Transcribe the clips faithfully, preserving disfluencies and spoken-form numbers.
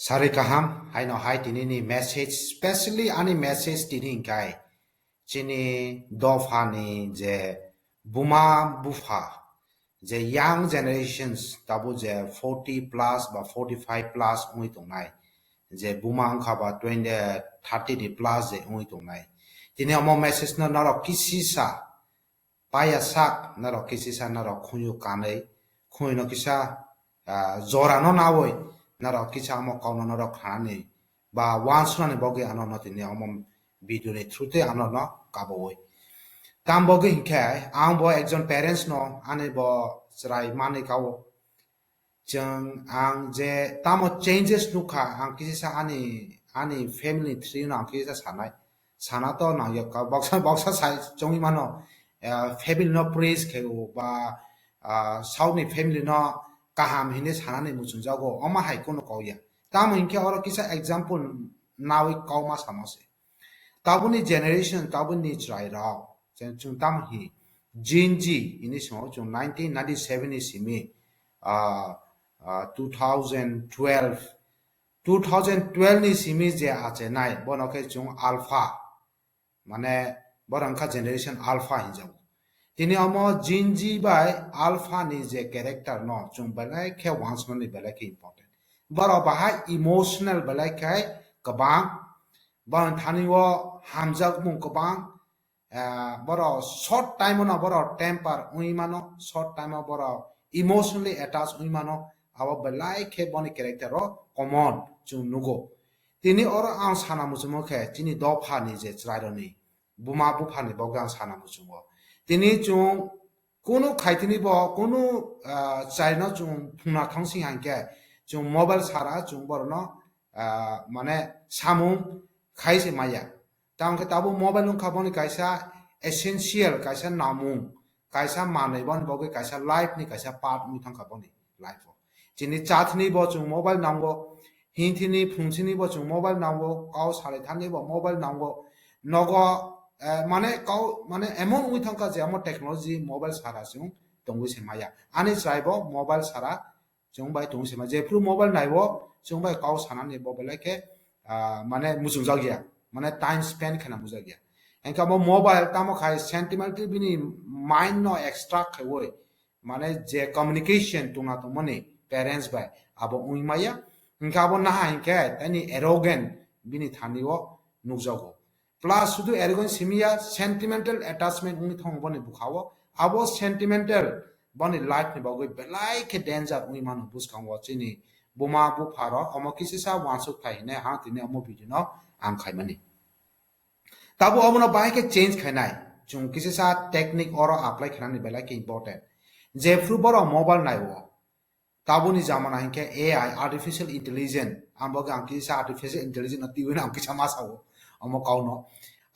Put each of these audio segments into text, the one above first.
Sari kaham, haino hai tini ni message, specially ani message tini hingkai chini dopha ni je buma bupha, je young generations, tabu je forty plus ba forty five plus wngwi tongnai, je buma wngkha ba twenty, thirty ni plus je wngwi tongnai. Tini omo message no norok kisisa paya sak norok kisisa norok khunju kanwi, khunju no kisa, ah, jora no nawi norok kisa omo kau no norok khanani ba wansunani bogwi ano no tini omo video ni through te ano no kabawi. Tam bogwi hinkhe ang bo ekjon parents no ani bo chwrai manwi kao. Chwng ang je tamo changes nukha, ang kisisa ani, ani family tree no ang kisisa sanai. Sana to nang yok ka, boksa, boksa sai chongwi mano, eh, family no praise khe o ba, ah, South ni family no kaham hinwi sanani muchungjago, omo hai kunu kok ya. Tamo hinkhe oro kisa example nawi kok ma samo se. Tabuni generation, tabuni chwrai rok, chwng, chwng tamo hi, Gen Z, ini simo chwng nineteen ninety-seven ni simi, ah, ah, two thousand twelve, two thousand twelve ni simi je achenai, bono khe chwng alpha, mane, borok wngkha generation alpha hinjago. Tini omo Gen Z bai alpha ni je character no chwng belai khe wansuknani belai khe important. Borok bahai emotional belai khe kwbang, borok thani o hamjakmung kwbang, ah, borok short time o no borok temper wngwi mano, short time o borok emotionally attach wngwi mano, abo belai khe boni character o common chwng nugo. Tini oro ang sana muchungo khe chini dopha ni je chwrai rok ni buma bupha ni bogwi ang sana muchungo. Tini chwng kunu khaitini bo kunu, ah, chwrai no chwng phungna thang sing hang khe chwng mobile sara chwng borok no, ah, mane samung khai se maya. Tamo khe tabuk mobile wngkha boni kaisa essential, kaisa namung, kaisa manwi boni bagwi, kaisa life ni kaisa part wngwi thangkha boni life o. Chini chathni bo chwng mobile nango, hinthini phungthini bo chwng mobile nango, kau salai thani bo mobile nango, nogo, eh, mane kau, mane emon wngwi thangkha je amo technology mobile sara chwng tongwi se maya. Ani chwrai bo mobile sara chwng bai tong sima. Jephru mobile naibo, chwng bai kau sanani bo belai khe, ah, mane muchungjak ya, mane time spend khena mujak ya. Engkha bo mobile tamo khai sentimental bini mind no extract khaiwi, mane je communication tongna tongmani parents bai abo wngwi maya. Engkha abo naha hinkhe tani arrogant bini thani o nukjago. Plus sudu arrogant simiya sentimental attachment wngwi thongo boni bwkhao. Abo sentimental boni life ni bagwi belai khe danger wngwi mano bwskango chini buma bupha rok. Omo kisisa wansuk thai hinai ha tini omo video no ang khaimani. Tabo obono bahai khe change khainai. Chwng kisisa technique oro apply khainani belai khe important. Jephru borok mobile naiwo, tabuni jamana hinkhe A I, artificial intelligence, ang bo ang kisa artificial intelligence no twiwi ang kisa ma sao, omo kauno.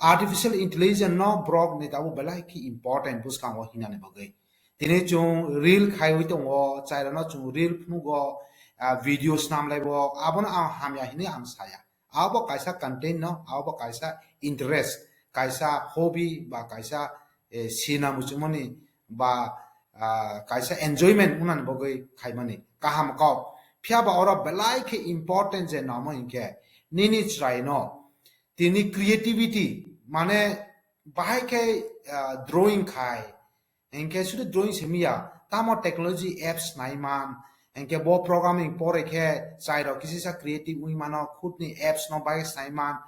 Artificial intelligence no borok ni tabuk belai khe important bwskango hinani bagwi. Tini chwng reel khaiwi tongo, chairano chwng reel phunukgo, ah, video snam laibo, abono ang hamya hinwi ang saya. Abo kaisa content no, abo kaisa interest, kaisa hobby ba kaisa, eh, sina muchungmani ba, ah, kaisa enjoyment wngnani bagwi khaimani kaham kok. Phiya ba oro belai khe important je namo hinkhe nini chwraino tini creativity, mane bahai khe, ah, drawing khai, hinkhe sudu drawing simi ya, tamo technology apps nai man, hinkhe bo programming pore khe chairok kisisa creative wngwi mano, khutni apps no bai sai man,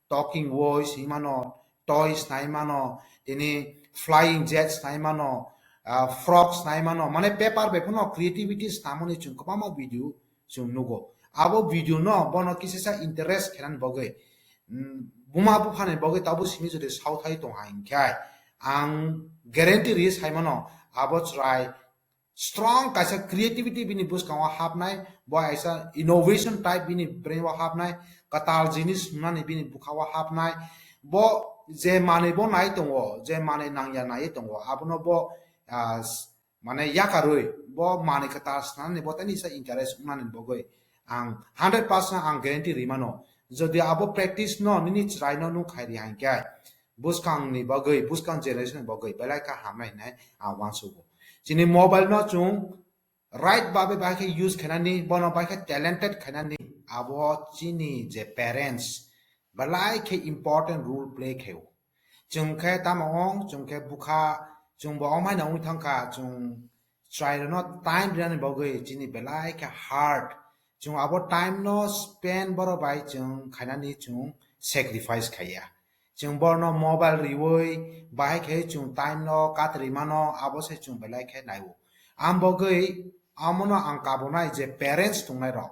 talking voice hinwi mano, toys nai mano, tini flying jets nai mano, ah, frogs nai mano, mane paper bai phano creativity snamoni chwng kwbangma video chwng nugo. Abo video no bono kisisa interest khenani bagwi, mm, buma buphani bagwi tabuk simi jodi sauthai tong hai hinkhe ang guarantee ri sai mano abo chwrai strong kaisa creativity bini bwskango hapnai, bo kaisa innovation type bini brain o hapnai, kwtal jinis wngnani bini bwkha o hapnai, bo je manwi bo nai tongo, je manwi nangya nai tongo, abono bo, ah, s-, mane yakarwi bo manwi kwtal swnamni bo tei nisa interest wngnani bagwi ang hundred percent ang guarantee ri mano. Jodi abo practice no nini chwrai no nung khai ri hai khe, bwskang ni bagwi, bwskang generation ni bagwi belai kha hamnai hinwi ang uansugo. Chini mobile no chwng right babe bai khe use khainani, bono bai khe talented khainani, abo chini je parents belai khe important role play khaio. Chwng khe tamo ong, chwng khe bwkha, chwng bo ong haino wngwi thangkha, chwng chwrairokno time rinani bagwi chini belai khe hard. Chwng abo time no spend borok bai chwng khainani chwng sacrifice khaiya. Chwng borno mobile riwi bahai khe chwng time no katri mano, abo se chwng belai khe naiwo. Ang bagwi amono ang kabonai je parents tongnai rok.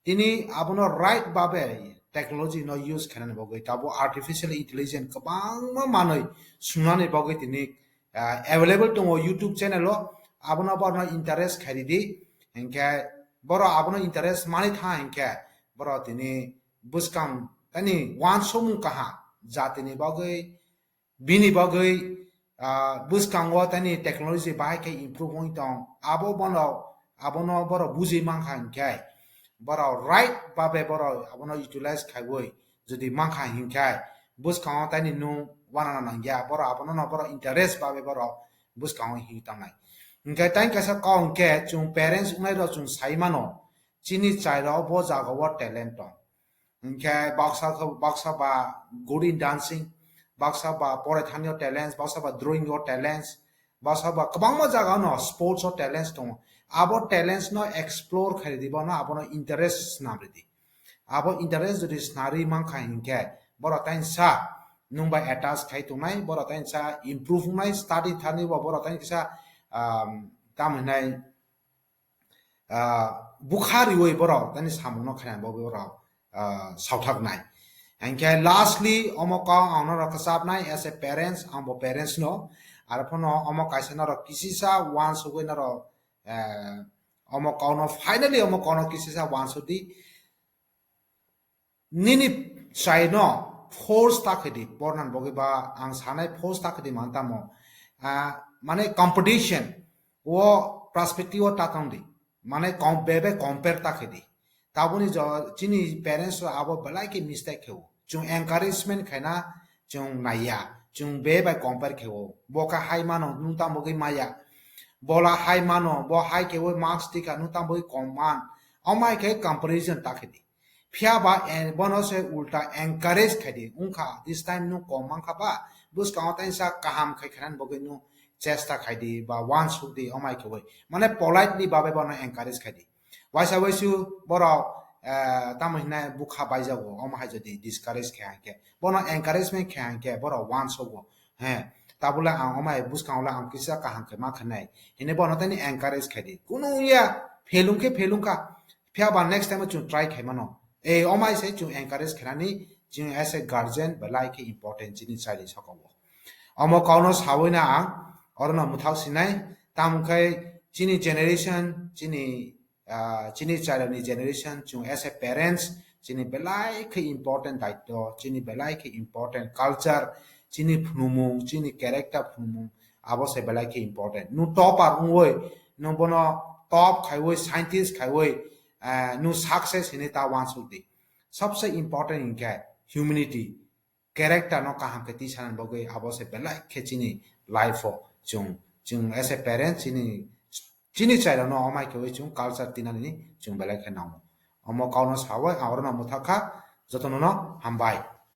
Tini abono right babe technology no use khainani bagwi tabo artificial intelligence kwbangma manwi sunani bagwi tini ah, available tongo YouTube channel o, abono borno interest khairidi, hinkhe borok abono interest mani tha hinkhe borok tini bwskang tani wansukmung kaham jatini bagwi, bini bagwi, ah, bwskango tani technology bahai khe improve wngwi tong, abo bono, abono borok bujui mankha hinkhe borok right babe borok abono utilize khaiwi jodi mankha hinkhe bwskango tani nung wanana nangya, borok abono no borok interest babe borok bwskango hinwi tongnai. Hinkhe tang kaisa kok hinkhe chwng parents wngnai rok chwng sai mano chini chai rok bo jaga o talent tong. Hinkhe baksa khe, baksa ba good in dancing, baksa ba pore thani o talents, baksa ba drawing o talents, baksa ba kwbangma jaga no sports o talents tongo. Abo talents no explore khairidi, bono abono interest snamridi. Abo interest jodi snarwi mankha hinkhe borok tainsa nung bai attach khai tongnai, borok tainsa improve wngnai, study thani bo borok tainsa, um, tamo hinai, ah, bwkha riwi borok tani samungno khaina bagwi borok, ah, sauthaknai. Hinkhe lastly omo kok ang norok kwchapnai as a parents, ang bo parents no, aro phano omo kaisa norok kisisa wansugwi norok, eh, omo kokno finally omo kokno kisisa wansukdi. Nini chai no force ta khe di, pornan bagwi ba ang sanai force ta khe di man tamo. Ah, mane competition o perspective o ta tong di, mane kom-, bebe compare ta khe di. Taboni jo chini parents rok abo belai khe mistake khe o. Chwng encouragement khaina chwng naiya, chwng be bai compare khe o. Bo kha hai mano, nung tamo bagwi maya. Bola hai mano, bo hai khe o marks tikha, nung tamo bagwi kom man. Omo hai khe comparison ta khe di. Phiya ba, eh, bono se ulta encourage khai di. Wngkha, this time nung kom mankha ba, bwskango taisa kaham khai khainani bagwi nung chesta khai di, ba wansuk di, omo hai khe bai. Mane politely babe bono encourage khai di. Waisa waisu borok, eh, tamo hinai bwkha baijago, omo hai jodi discourage khai hangkhe. Bono encouragement khai hangkhe, borok wansugo. He, tabule ang omo hai bwskango le ang kisa kaham khe ma khanai. Hine bono tani encourage khai di. Kunu ya, fail wngkhe fail wngkha. Phiya ba next time o chwng try khai mano. Ei, omo hai se chwng encourage khainani, chwng as a guardian belai khe important chini chai rok saka o. Omo kokno sawi na ang, orono mwthak sinai, tamo khe chini generation, chini, ah, chini chai rokni generation, chwng as a parents, chini belai khe important daityo, chini belai khe important culture, chini phunumung, chini character phunumung, abo se belai khe important. Nung topper wngwi, nung bono top khaiwi, scientist khaiwi, eh, nung success hinwi ta wansuk di. Sabse important hinkhe humanity, character no kaham khe tisanani bagwi abo se belai khe chini life o chwng, chwng as a parent chini, chini chai rokno omo hai khe chwng culture tinani chwng belai khe nango. Omo kokno sawi ang orono mwthak kha, jotono no hambai.